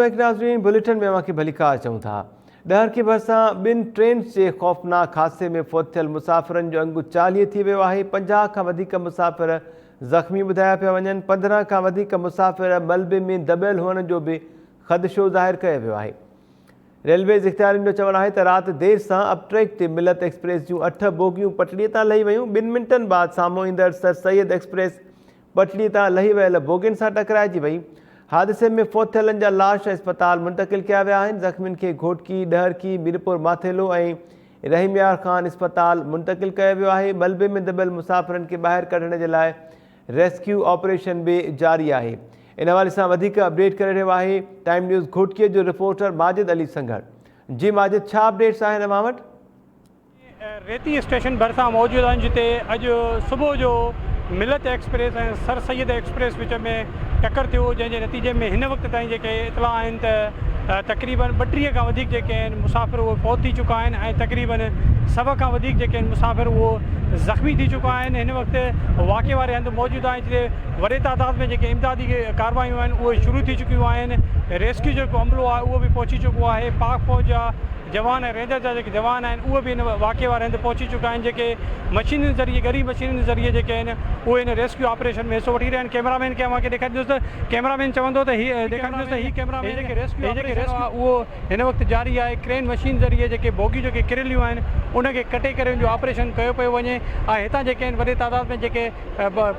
Back ناظرين bulletin ۾ اوهان کي ڀليڪار چئون ٿا. ڏهرڪي ڀرسان ٻن ٽرينز جي خوفناڪ حادثي ۾ فوت ٿيل مسافرن جو انگ 40 ٿي ويو آهي، 50 کان وڌيڪ مسافر زخمي ٻڌايا پيا وڃن، 15 کان وڌيڪ مسافر ملبي ۾ دٻيل هئڻ جو به خدشو ظاهر ڪيو ويو آهي. ريلويز اختيارين جو چوڻ آهي ته رات دير سان اپ ٽريڪ تي ملت ايڪسپريس جون اٺ بوگيون پٽڙي تان لهي ويون، ٻن منٽن بعد سامهون ايندڙ سر سيد ايڪسپريس پٽڙي تان لهي ويل بوگين سان ٽڪرائجي وئي. حادثي ۾ فوت ٿيلن جا لاش اسپتال منتقل ڪيا ويا آهن، زخمين کي گهوٽڪي، ڏهرڪي، ميرپور ماٿيلو ۽ رحيم يار خان اسپتال منتقل ڪيو ويو آهي، ملبي ۾ دٻيل مسافرن کي ٻاهر ڪڍڻ جي لاء ريسڪيو آپريشن به جاري آهي. ان حوالي سان وڌيڪ اپڊيٽ ڪري رهيو آهي ٽائيم نيوز گهوٽڪي جو رپورٽر ماجد علي سنگهڙ. جي ماجد ڇا اپڊيٽس آهن اوهان وٽ؟ ريتي اسٽيشن ڀرسان موجود آهن جتي اڄ صبح جو ملت ايڪسپريس ۽ سر سيد ايڪسپريس وچ ۾ ٽڪر ٿيو جنهن جي نتيجي ۾ هن وقت تائين جيڪي اطلاع آهن ته تقريبن 32 کان وڌيڪ جيڪي آهن مسافر اهي فوت ٿي چڪا آهن ۽ تقريبن 100 کان وڌيڪ جيڪي آهن مسافر اهو زخمي ٿي چڪا آهن هن وقت واقعي واري هنڌ موجود آهن جتي وڏي تعداد ۾ جيڪي امدادي ڪاروايون آهن اهي شروع ٿي چڪيون آهن ريسڪيو جيڪو عملو آهي اهو به پهچي چڪو آهي پاڪ فوج جا جوان ۽ رينجر جا جيڪي جوان آهن اهي به ان واقعي واري هنڌ پهچي چڪا آهن جيڪي مشينن ذريعي ڳري مشينن ذريعي جيڪي آهن اهي ان ريسڪيو آپريشن ۾ حصو وٺي رهيا آهن ڪئميرا مين کي اوهان کي ڏيکاريندس ته ڪئميرا مين چوندو ته هي ڏيکاريندس ته هي ڪئميرا مين جيڪي ريسڪيو آپريشن آهي اهو هن وقت جاري آهي ڪرين مشين ذريعي جيڪي بوگيون جيڪي ڪريليون آهن ان کي ڪٽي ڪري ان جو آپريشن ڪيو پيو وڃي ۽ هتان جيڪي آهن وڏي تعداد ۾ جيڪي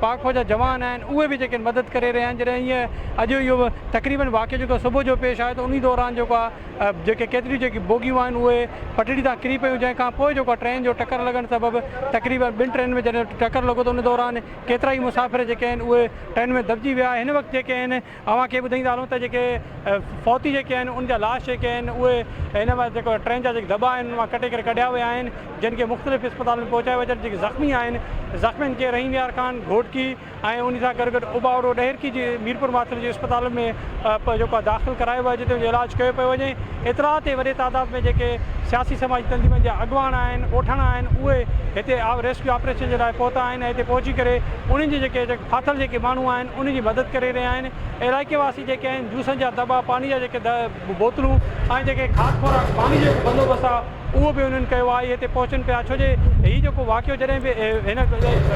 پاڪ فوج جا جوان آهن اهي به جيڪي مدد ڪري رهيا آهن جڏهن هيء اڄ اهو تقريبن واقعو جيڪو صبح جو پيش آيو ته انهي دوران جيڪو آهي جيڪي ڪيتريون جيڪي بوگيون آهن اهي پٽڙي تان ڪري پيون جنهن کان پوء جيڪو ٽرين جو ٽڪر لڳڻ سبب تقريبن ٻن ٽرينن ۾ جڏهن ٽڪر لڳو ته ان دوران ڪيترائي مسافر جيڪي آهن اهي ٽرين ۾ دٻجي ويا هن وقت جيڪي آهن اوهان کي ٻڌائيندا هلون ته جيڪي فوتي جيڪي آهن ان جا لاش جيڪي آهن اهي هن وقت جيڪو ٽرين جا جيڪي دٻا آهن ان مان ڪٽي ڪري ڪڍيا ويا آهن جن کي مختلف اسپتالن ۾ پهچايو ويو جيڪي زخمي آهن زخمين کي رحيم يار خان گهوٽڪي ۽ ان سان گڏ گڏ اوٻاوڙو ڏهرڪي جي ميرپور ماٿري جي اسپتالن ۾ جيڪو آهي داخل ڪرايو ويو آهي جتي ان جو علاج ڪيو پيو وڃي اطلاع تي وڏي تعداد ۾ جيڪي سياسي سماجي تنظيمن جا اڳواڻ آهن ڳوٺاڻا آهن اهي هتي ريسڪيو آپريشن جي لاء پهتا آهن ۽ هتي پهچي ڪري انهن جي جيڪي ڦاٿل جيڪي ماڻهو آهن انهن جي مدد ڪري رهيا آهن علائقي واسي جيڪي آهن جوسن جا دٻا پاڻي جا جيڪي بوتلون ۽ جيڪي کاڌ خوراڪ پاڻي جو جيڪو بندوبست آهي اهو به انهن ڪيو آهي هتي پهچن پيا ڇو جي هي جيڪو واقعو جڏهن به هن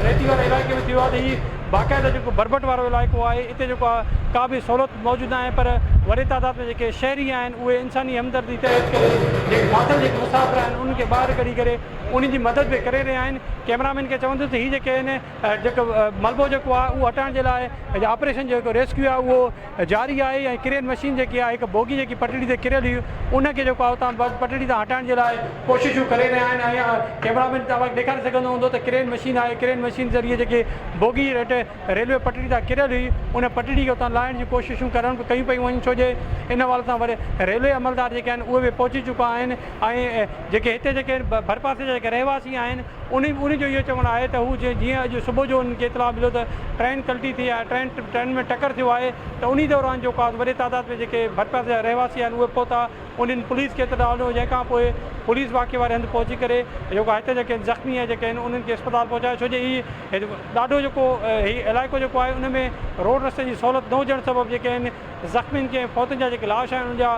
ريتي واري علائقي ۾ ٿيو آهي ته هي باقاعده جيڪو بربٽ وارو علائقو آهي اتي جيڪو آهي ڪا به سهولت موجود ناهي پر وڏي تعداد ۾ جيڪي شهري آهن اهي انساني همدردي تحت ڪري جيڪي ڦاٿل جيڪي مسافر آهن انهن کي ٻاهر ڪڍي ڪري انهن جي مدد به ڪري رهيا آهن ڪئميرا مين کي چوندس ته هي جيڪي آهن جيڪو ملبو جيڪو آهي اهو هٽائڻ جي لاء آپريشن جيڪو ريسڪيو آهي اهو جاري آهي ۽ ڪرين مشين جيڪي آهي هڪ بوگي جيڪي پٽڙي تي ڪريل هئي ان کي جيڪو آهي اتان پٽڙي تان هٽائڻ جي لاء ڪوششون ڪري رهيا آهن ۽ ڪئميرا مين توهان کي ڏيکاري سگهندو هوندو ته ڪرين مشين آهي ڪرين مشين ذريعي جيڪي بوگي هيٺ ريلوي پٽڙي تان ڪريل هئي ان پٽڙي کي اتان لاهڻ جون ڪوششون ڪرڻ ڪيون پيون وڃن ڇو جي ان حوالي سان وري ريلوي عملدار جيڪي آهن اهي به پهچي چڪا آهن ۽ جيڪي هتي جيڪي ڀرپاسي جا جيڪي رهواسي آهن انهن انهن جو اهو چوڻ آهي ته هو جيئن اڄ صبح جو انهن کي اطلاع مليو ته ٽرين ڪلٽي ٿي آهي ٽرين ٽرين ۾ ٽڪر ٿيو آهي ته انهي دوران جو ڪاز وڏي تعداد ۾ جيڪي ڀرپاسي جا رهواسي آهن اهي پهتا انهن پوليس کي اطلاع ڏنو جنهن کان پوء پوليس واقعي واري هنڌ پهچي ڪري جيڪو هتي جيڪي زخمي ۽ جيڪي آهن انهن کي اسپتال پهچايو ڇو جو هي ڏاڍو جيڪو هي علائقو جيڪو آهي ان ۾ روڊ رستي جي سهولت نه هجڻ سبب جيڪي آهن زخمين کي ۽ فوتين جا جيڪي لاش آهن انهن جا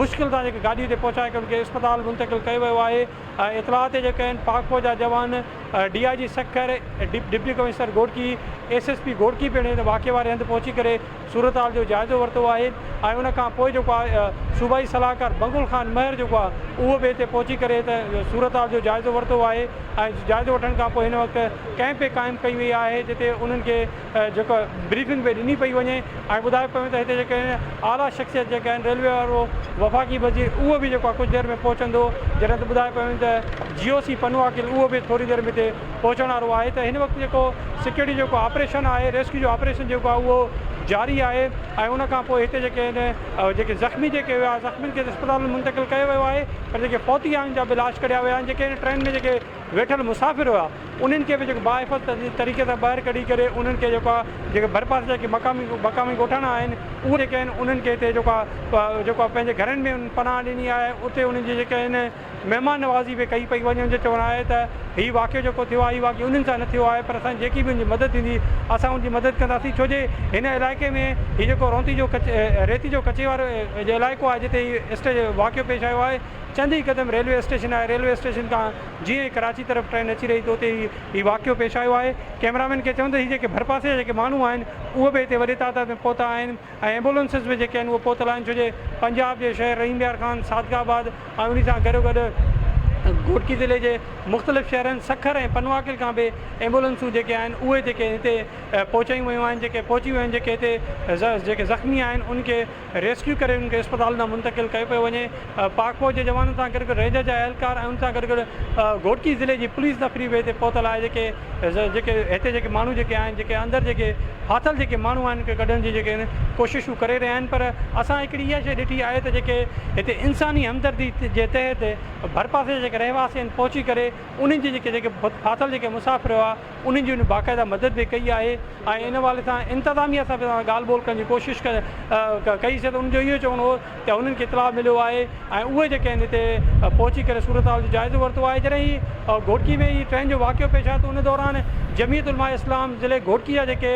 مشڪل سان جيڪي گاڏي تي پهچائي ڪري انهن کي اسپتال منتقل ڪيو ويو آهي. اطلاع تي جيڪي آهن پاڪ فوج جا جوان D I G Sukkur, deputy commissioner Ghotki, S S P Ghotki پڻ هن واقعي واري هنڌ پهچي ڪري صورتحال جو جائزو ورتو آهي ۽ ان کان پوء جيڪو آهي صوبائي صلاحڪار بنگل خان مهر جيڪو آهي اهو به هتي پهچي ڪري هت صورتحال جو جائزو ورتو آهي ۽ جائزو وٺڻ کان پوء هن وقت ڪئمپ به قائم ڪئي وئي آهي جتي انهن کي جيڪو بريفنگ به ڏني پئي وڃي ۽ ٻڌايو پيو وڃي ته هتي جيڪي اعليٰ شخصيت جيڪي آهن ريلوي وارو وفاقي وزير اهو به جيڪو آهي ڪجهه دير ۾ پهچندو جڏهن ته ٻڌايو پيو وڃي ته جي او سي پنوعاقل اهو به ٿوري دير ۾ هتي پهچڻ وارو آهي ته هن وقت جيڪو سيڪيورٽي جيڪو آپريشن آهي ريسڪيو جو آپريشن جيڪو آهي اهو جاري آهي ۽ ان کان پوء هتي جيڪي آهن جيڪي زخمي جيڪي هيا زخمين کي اسپتال ۾ منتقل ڪيو ويو آهي پر جيڪي فوتي آهن جا به لاش ڪڍيا ويا آهن جيڪي هن ٽرين ۾ جيڪي ويٺل مسافر هيا انهن کي به جيڪو باحفظ طريقي سان ٻاهر ڪڍي ڪري انهن کي جيڪو آهي جيڪي ڀرپاسي جا جيڪي مقامي مقامي ڳوٺاڻا آهن اهي جيڪي آهن انهن کي هتي جيڪو آهي جيڪو آهي پنهنجي گهرن ۾ انهن پناهه ڏني آهي اتي انهن جي جيڪي آهن. مهمان نوازي به ڪئي پئي وڃي. ان جو چوڻ آهي ته هي واقعو جيڪو ٿيو آهي هي واقعو انهن سان نه ٿيو آهي پر اسان جي جيڪي به ان جي مدد ٿيندي اسان ان جي مدد ڪنداسين ڇو جي هن علائقي ۾ هي جيڪو رونتي جو ريتي جو ڪچي وارو علائقو آهي جتي هي اسٽي واقعو پيش آيو آهي چند ئي قدم ريلوي اسٽيشن آهي ريلوي اسٽيشن کان جيئن ئي ڪراچي طرف ٽرين اچي رهي ته اتي ئي هي واقعو پيش آيو آهي ڪئميرامين کي چوندس هي جيڪي ڀرپاسي جا جيڪي ماڻهو آهن اهي به هتي وڏي تعداد ۾ پهتا آهن ۽ ايمبولنسز به جيڪي آهن اهي پهتل آهن ڇو جي پنجاب جي شهر رحيم يار خان، صادق آباد ۽ انهي سان گڏوگڏ گهوٽڪي ضلعي جي مختلف شهرن سکر ۽ پنوعاقل کان به ايمبولنسون جيڪي آهن اهي جيڪي هتي پهچايون ويون آهن جيڪي پهچي ويون آهن جيڪي هتي جيڪي زخمي آهن انهن کي ريسڪيو ڪري انهن کي اسپتالن ڏانهن منتقل ڪيو پيو وڃي پاڪ فوج جي جوانن سان گڏ گڏ رينجر جا اهلڪار ۽ ان سان گڏ گڏ گهوٽڪي ضلعي جي پوليس نفري به هتي پهتل آهي جيڪي جيڪي هتي جيڪي ماڻهو جيڪي آهن جيڪي اندر جيڪي ڦاٿل جيڪي ماڻهو آهن ان کي ڪڍڻ جي جيڪي آهن ڪوششون ڪري رهيا آهن پر اسان هڪڙي اها شيء ڏٺي آهي ته جيڪي هتي انساني همدردي جي تحت ڀرپاسي جا جيڪي رهواسي آهن پهچي ڪري انهن جي جيڪي جيڪي ڦاٿل جيڪي مسافر هئا انهن جي انهن باقاعده مدد به ڪئي آهي ۽ ان حوالي سان انتظاميه سان به اسان ڳالهه ٻولهه ڪرڻ جي ڪوشش ڪئي سي ته انهن جو اهو چوڻ هو ته انهن کي اطلاع مليو آهي ۽ اهي جيڪي آهن هتي پهچي ڪري صورتحال جو جائزو ورتو آهي جڏهن هي گهوٽڪي ۾ هي ٽرين جو واقعو پيش آيو ته ان دوران جمعيت علماء اسلام ضلعي گهوٽڪي جا جيڪي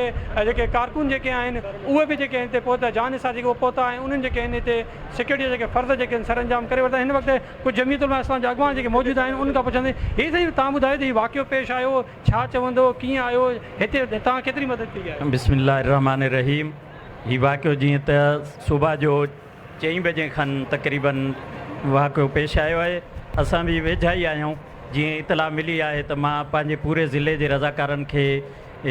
جيڪي ڪارڪن جيڪي آهن اهي به جيڪي هتي پهتا جان نثار جيڪي اهي پهتا ۽ انهن جيڪي آهن هتي سيڪيورٽي جا جيڪي فرض جيڪي آهن سرانجام ڪري ورتا هن وقت ڪجهه جمعيت علماء اسلام جا اڳواڻ جيڪي موجود آهن انهن کان پڇندي هي سائين تهان ٻڌايو ته هي واقعو پيش آيو ڇا چوندو ڪيئن آيو هتي تهان ڪيتري مدد ڪئي آهي. بسم الله الرحمٰن الرحيم هي واقعو جيئن ته صبح جو چئين بجي کن تقريبن واقعو پيش آيو آهي اسان به ويجها ئي آهيون جيئن اطلاع ملي آهي ته مان پنهنجي پوري ضلعي جي رضاڪارن کي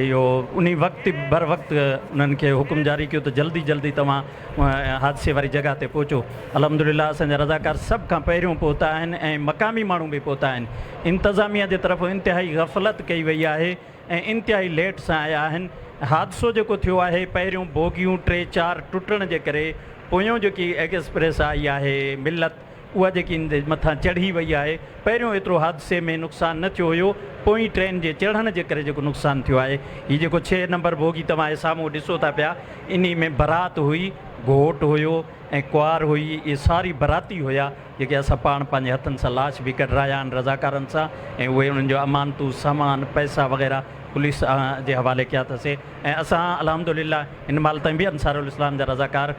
اهو انهي وقت بر وقت انهن کي حڪم جاري ڪيو ته جلدي جلدي توهان حادثي واري جڳهه تي پهچو الحمدلله اسان جا رضاڪار سڀ کان پهريون پهتا آهن ۽ مقامي ماڻهو به پهتا آهن انتظاميه جي طرفون انتهائي غفلت ڪئي وئي آهي ۽ انتهائي ليٽ سان آيا آهن. حادثو جيڪو ٿيو آهي پهريون بوگيون ٽي چار ٽٽڻ جي ڪري پويون جيڪي ايڪسپريس آئي آهي ملت اها جيڪي ان جي مٿان چڙهي وئي آهي پهريون ايترو حادثي ۾ نقصان نه ٿيو هيو پوئين ٽرين جي چڙهڻ جي ڪري جيڪو نقصان ٿيو آهي هي جيڪو ڇهه نمبر بوگي توهان هي سامهون ڏسو ٿا پيا انهي ۾ برات هئي گهوٽ هيو ۽ ڪنوار هئي اهي ساري براتي هيا جيڪي اسان پاڻ پنهنجي هٿن سان لاش به ڪڍرايا آهن رضاڪارن سان ۽ اهي انهن جو امانتون سامان پئسا وغيره پوليس جي حوالي ڪيا اٿسي ۽ اسان الحمد لله هن مهل تائين به انصار الاسلام جا رضاڪار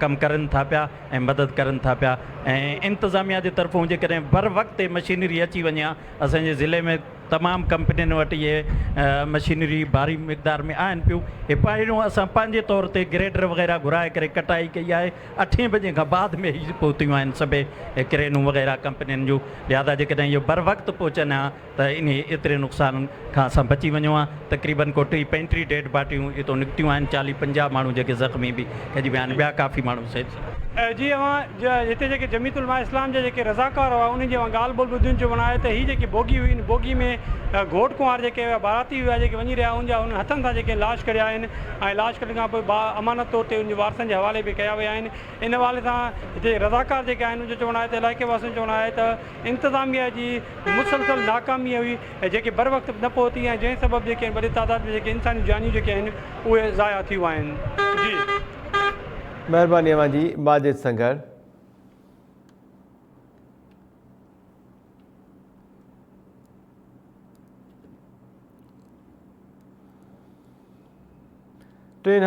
ڪم ڪرن ٿا پيا ۽ مدد ڪرن ٿا پيا ۽ انتظاميا جي طرفون جيڪڏهن بر وقت مشينري اچي وڃي ها اسان جي ضلعي ۾ تمام ڪمپنين وٽ اهي مشينري ڀاري مقدار ۾ آهن پيون هي پهريون اسان پنهنجي طور تي گريڊر وغيره گهرائي ڪري ڪٽائي ڪئي آهي اٺين بجي کان بعد ۾ هي پهتيون آهن سڀئي ڪرينون وغيره ڪمپنين جون لهذا جيڪڏهن اهو بروقت پهچن ها ته انهي ايتري نقصان کان اسان بچي وڃون ها تقريبن ڪو ٽي پنجٽيهه ڊيڊ باڊيون اتو نڪتيون آهن چاليهه پنجاهه ماڻهو جيڪي زخمي به کڄي ويا آهن ٻيا ڪافي ماڻهو صحيح سلامت. جي اوهان هتي جيڪي جميعت علماء اسلام جا جيڪي رضاڪار هئا انهن جي اوهان ڳالهه ٻولهه ٻڌي ان چوڻ آهي ته هي جيڪي بوگي هئي ان بوگي ۾ گهوٽ ڪنوار جيڪي هيا باراتي هيا جيڪي وڃي رهيا ان جا انهن هٿن سان جيڪي لاش ڪڍيا آهن ۽ لاش ڪڍڻ کان پوء با امانت طور تي ان جي وارثن جي حوالي به ڪيا ويا آهن ان حوالي سان هتي رضاڪار جيڪي آهن ان جو چوڻ آهي ته علائقي واسين جو چوڻ آهي ته انتظاميه جي مسلسل ناڪامي هئي جيڪي بروقت نه پهتي ۽ جنهن سبب جيڪي آهن وڏي تعداد ۾ جيڪي انساني جانيون جيڪي آهن اهي ضايع ٿيون آهن جي. مهرباني اوهان جي ماجد سنگهڙ. ٽرين حادثي.